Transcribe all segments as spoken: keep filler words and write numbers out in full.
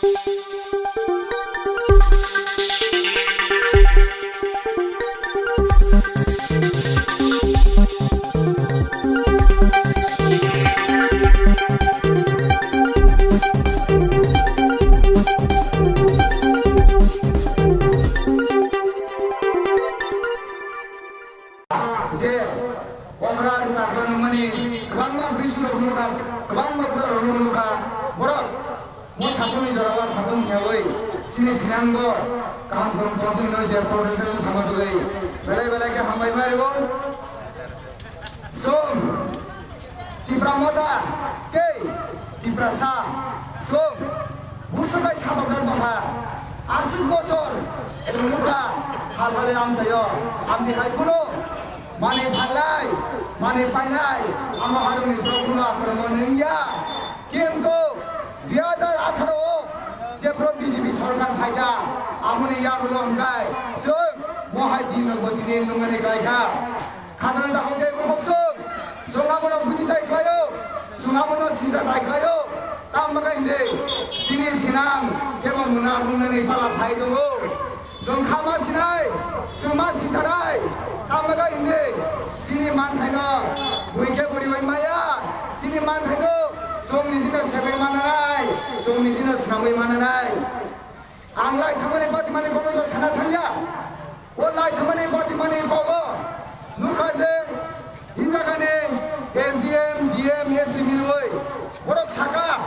Je okra rwchapna nungmani kwbangma bwrwi rok nukha, kwbangma bwrwi rok nukha, borok bo satung ni jora o satung khewi chini thinang bo kaham tong tong tong je professional thangma twi belai belai khe hambai bai rw. Song Tipra Motha tei Tiprasa song busukai sabakar tongkha. Aswk bosor chwng nukha hal hale amchaio amtwi hai kuno manwi phalnai, manwi painai, amo harokni borok kuno akromon wngya. Kintu dui hajar atharo o jephru B J P sorkar phaikha, amoni yagulo hwnkhe chwng mohai din rokbo tini nungmani klaikha. Khajana dakhok tei bukhuk chwng, chwng abono bujitai khlaio, chwng abono sijatai khlaio. Tamo khe hindi chini thinang kebo nuna nungnani pala phai tongo. Chwng kha ma sinai, chwng ma sisanai, tamo khe hindi chini manthaino bui khe buriwi maya, chini manthaino chwng nijino segwi mananai, chwng nijino swnamwi mananai. Ang lai thangmani batimani kono to sana thangya. O lai thangmani batimani kogo nukha je hinjakani S D M, D M, S P milwi borok saka,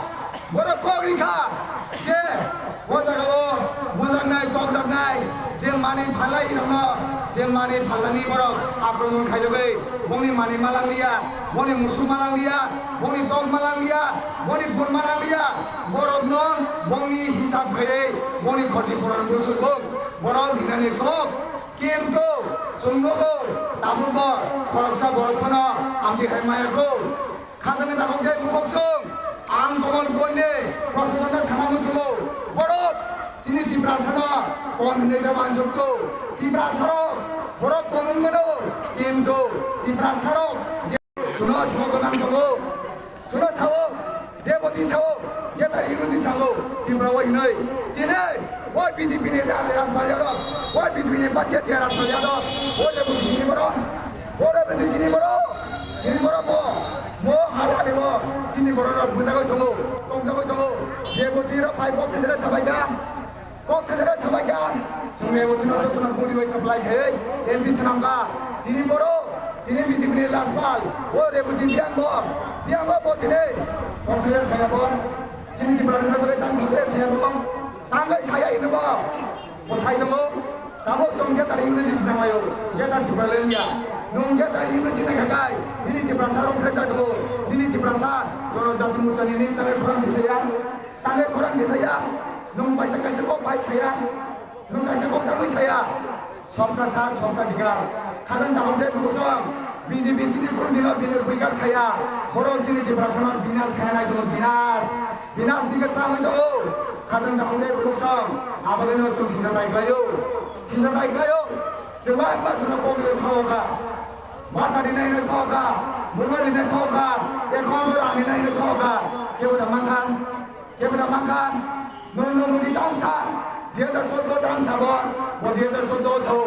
borok kok rikha je o jagao bujaknai, tokjaknai, je manwi phalai rokno, je manwi phalani borok akromon khaijagwi, bongni manwi malangliya, bongni musuk malangliya, bongni tok malangliya, bongni bun malangliya, borokno bongni hisab khaiwi, bongni khoti puron bwswk borok hinani kok, kintu chwng nogo tabukbo khoroksa borok phano amtwi hai maya kho. Khajani dakhok tei bukhuk chwng, ang Kamalpurni prosasonno sana muchungo, borok chini Tiprasano kon hinwi da manjokto. Tiprasarok borok kon wngmano, kintu Tiprasarok je chwngno thwngno gwnang tongo. Chwngno sao, Reboti sao, Getari Unity sao, Tipra o hinwi. Tini o B J P ni Rajpal Yadav, o B J P ni Bhatia Rajpal Yadav, o Reboti ni borok. Oro bini tini borok, tini borok bo, mo hala ni bo, chini borok rok bujagoi tongo, tongjagoi tongo. Reboti rok phai kok thesera sabai kha, kok thesera sabai kha. Chwng Reboti no jotono buri bai kaplai khai, M P swnam kha. Tini borok, tini B J P ni Rajpal, o Reboti biyang bo, biyang bo bo tini. Kok thesera saya bo, chini Tipra ni rok bai tang thesera saya bo, tang bai saya ini bo. Bwsai tongo, tabuk chwng Getari Unity sinamai o, Getari Tripura le wngya. Nwng Getari Unity naikha khai, bini Tiprasa rok phwrwngsa tongo, bini Tiprasa, Jonojati Morcha ni nini tangwi khorang tisaya, tangwi khorang tisaya, nwng baisa kaisa kok bai saya, nwng kaisa kok tangwi saya. Sabka saath, sabka bikas. Khajang dakhok tei bukhuk chwng, B J P chini kunu dino bini bikas khaya, borok chini Tiprasa no binas khaina nai tongo, binas. Binas ni khe tamo tongo, khajang dakhok tei bukhuk chwng, aboni no chwng sisa tai khlaio, sisa tai khlaio, chwng bai ba chwngno kok ri thago kha, bata rinai no thago kha, mobile rinai thago kha, account o rang rinai no thago kha, kebo da mankha, kebo da mankha, nwng nwng ni tamsa, dui hajar choudo tamsa bo, bo dui hajar choudo sao,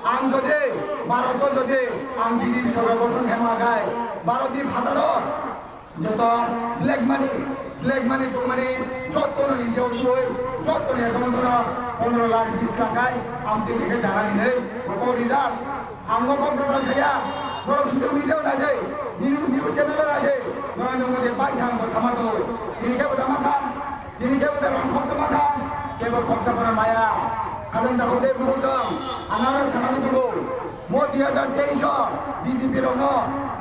ang jodi, Bharat o jodi, ang B J P sorkar gothon khe ma khai, Bharat ni phataro, Joto black money, black money tongmani jotono India o twi, jotono account o pondro lakh, bis lakh kai, amtwi hwnkhe dana hinwi kok rijak. Ang bo kok dada saya, borok social media o naidi, news, news channel o naidi, nono nungmani pai thang bo sama tongo. Tini kebo da mankha, tini kebo da rang khoksa mankha, kebo khoksa phano maya. Khajang dakhok tei bukhuk chwng, anaro sana muchungo. Mo dui hajar teis o B J P rokno,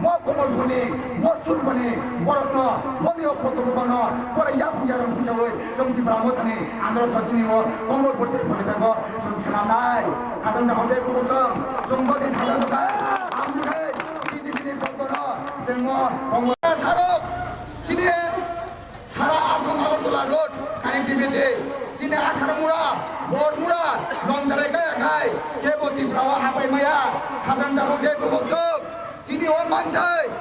mo Komolpurni, mo Surbani borokno, boni o photo rwmano, pore yaphang yarang phuisaui chwng Tipra Mothani andro sachini o Komolpur Tripura ni bego chwng swnamnai. Khajang dakhok tei bukhuk chwng, chwng jodi khajang dakhai, ang jodi B J P ni photo no chwng mo Komol sarok chini Sara Assam Agartala road connectivity, chini Atharmura, Bormura, Nongdarai kaya khai, kebo Tripura o hapai maya, khajang dakhok tei bukhuk chwng, chini o manthai,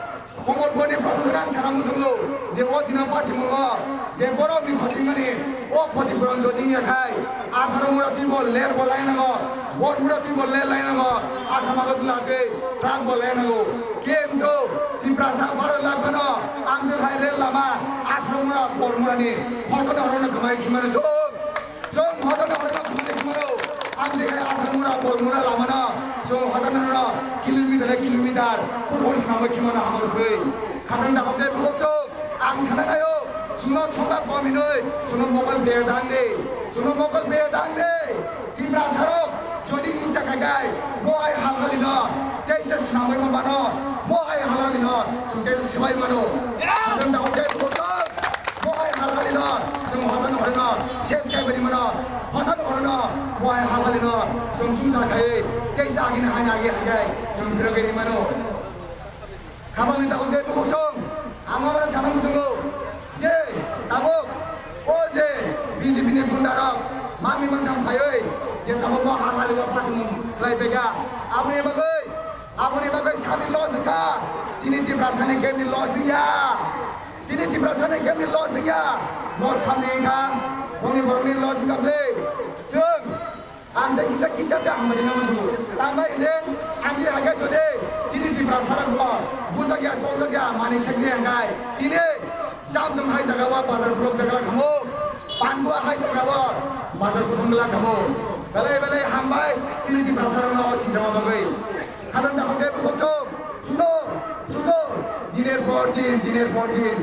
Komolpurni prosasonno ang sana muchungo, je o dino pathimungo, je borokni khotimani, O khoti puron jodi ya khai, atharo mura twi bo ler bo lai nango, bor mura twi bo ler lai nango, asama go tula twi truck bo lai nango. Kintu Tiprasa baro lakh phano ang twi khai rel lama, atharo mura bor mura ni hosono horono kwmai khimani song. Chwng hosono horono khumui khumano. Ang de khai athang mura, bol mura lamano. Chwng hosono horono kilometer hai kilometer football swnamwi khimano hamor kwrwi. Khatang dakhok de bukok chwng. Ang sana nayo. Chwngno soda kominoi. Chwngno mokol be dang de. Chwngno mokol be dang de. Tiprasarok jodi icha khagai. Bo hai halhalino. Teisa swnamwi mano. Bo hai halhalino. Chwng teisa swbai mano. Khatang dakhok de bukok chwng. Bo hai halhalino, chwng hosan horino, ses khai bani mano, hosan horino, bo hai halhalino, chwng sumsa khai, teisa agini hai nagi hai khai, chwng phirogwi ri mano. Khabangni tabuk de bukuk song, ang mano sana muchungo, je, tabuk, o je, B J P ni gunda rok, mangni mangtham phaiwi, je tabuk bo halhalino patung khlai peka, aboni bagwi, aboni bagwi sadi lojika, chini Tiprasani kemni lojikya. Chini Tiprasani kemni loss wngya, loss samni wngkha, bongni borokni loss wngkha bwle. Chwng, ang tei kisa kisa tei hambai rina muchungo. Tangbai hwnde, ang tei haikhe jodi, chini Tiprasarokbo bujakya, tokjakya, manwi sakya hwnkhe, tini chamtwng hai jagao bazar khulok jagala khamu, panbua hai jagao bazar kuthum gala khamu. Belai belai hambai, chini Tiprasarokno sijama bagwi. Khadang dakhok khe bukhuk song, sudo, sudo, diner por din, diner por din.